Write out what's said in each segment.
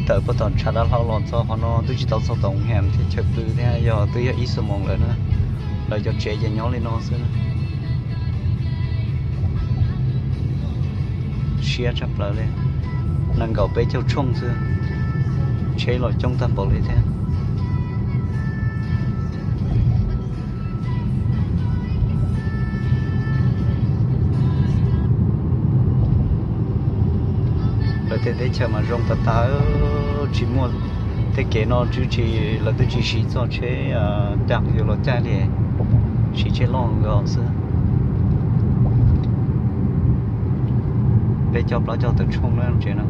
Tawm puag tom tshav dav hlau los txog qhov no twb tsis tau txog tom Hoo Heem teb chaws pw thiab, yog twb yog ib xuab moos lawm na. Lawv cov tsev ces nyob li no xwb na. Siab tshaj plaws li, nees nkaum peb caug tshooj xwb, tsheb los coob tag npaum li thiab. Lawv tej teb chaws mas zoo tas tas, tsis muaj, tej kev no twb tsis, lawv twb tsis siv txoj tsheb caij yus los caij li, siv tsheb loj nkaus xwb. Peb caug plaub caug tawm tshooj na tsev no.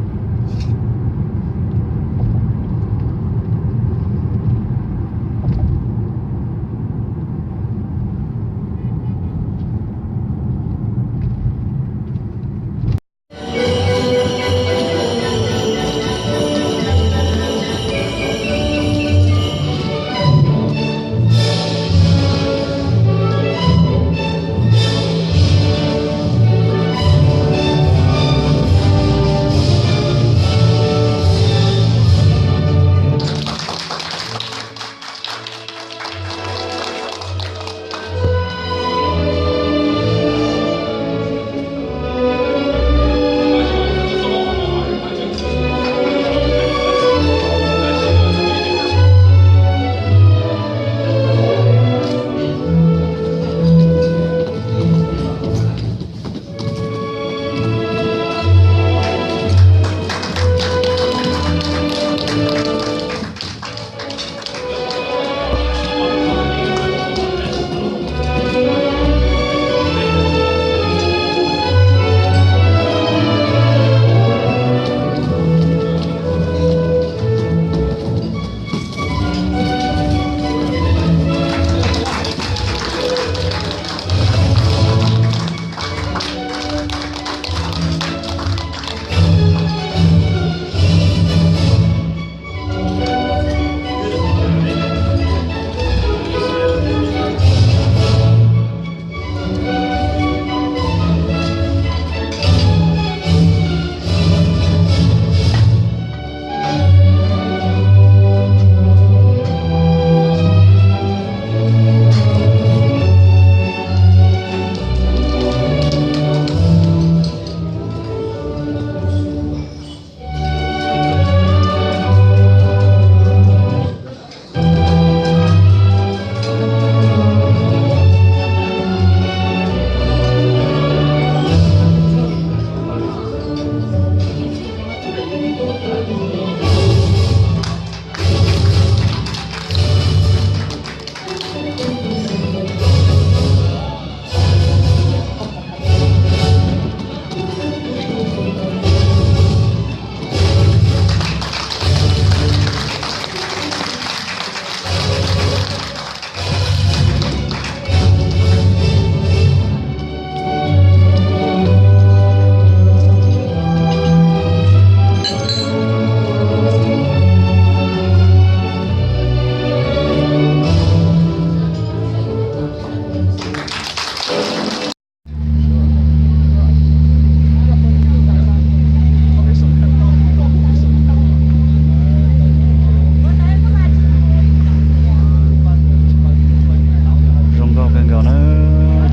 Zoo nkauj kawg nkaus na,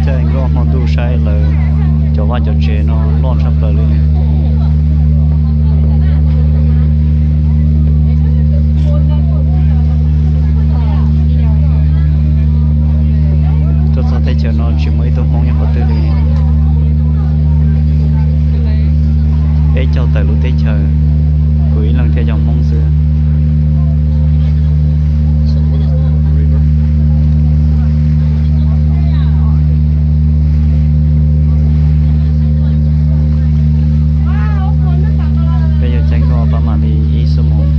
caij nkoj hmo ntuj saib lawv cov vaj cov tsev no loj tshaj plaws li. Tuaj txog teb chaws no tsis muaj ib tug Hmoob nyob qhov twg li. Peb caug tawm lub teb chaws, kuv ib leeg thiaj yog Hmoob xwb. Peb yuav caij nkoj pab mam li ib xuab moos.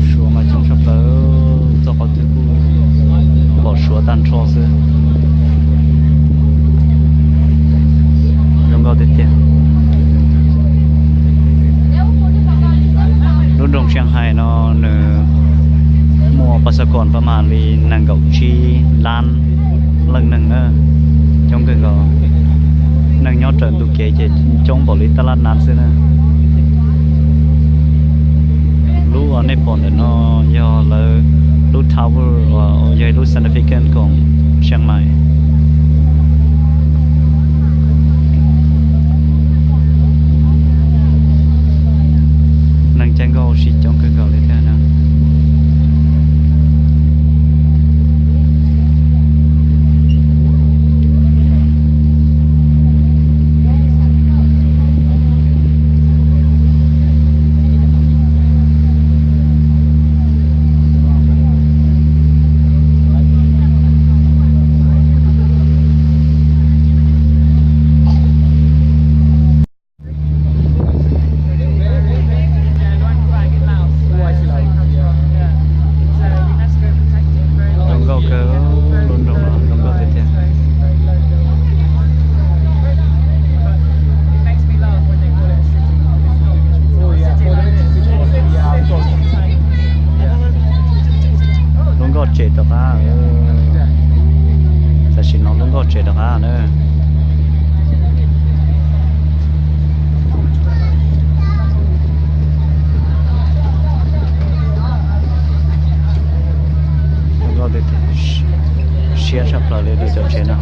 Suav mas coob tshaj plaws, txoj qhov twg kuj pom suav tag nrho xwb. Zoo nkauj tiag tiag. Lub nroog Siab Hais no nws muaj pas xav koom pab mam li nees nkaum tsib lab leej neeg na, coob kawg nkaus. Neeg Nyob raws ntug kev ces coob npaum li tab laj nav xwb na. Lub uas nej pom ntawm no yog lawv lub tower, yog ib lub significant koom Chiang Mai. Neeg caij nkoj ua si coob kawg nkaus li thiab na. Zoo nkauj kawg, lub nroog no zoo nkauj tiag tiag. Lub nkoj tsem tom qab, tam sim no lub nkoj tsem tom qab na. Siab tshaj plaws li cov tsev no.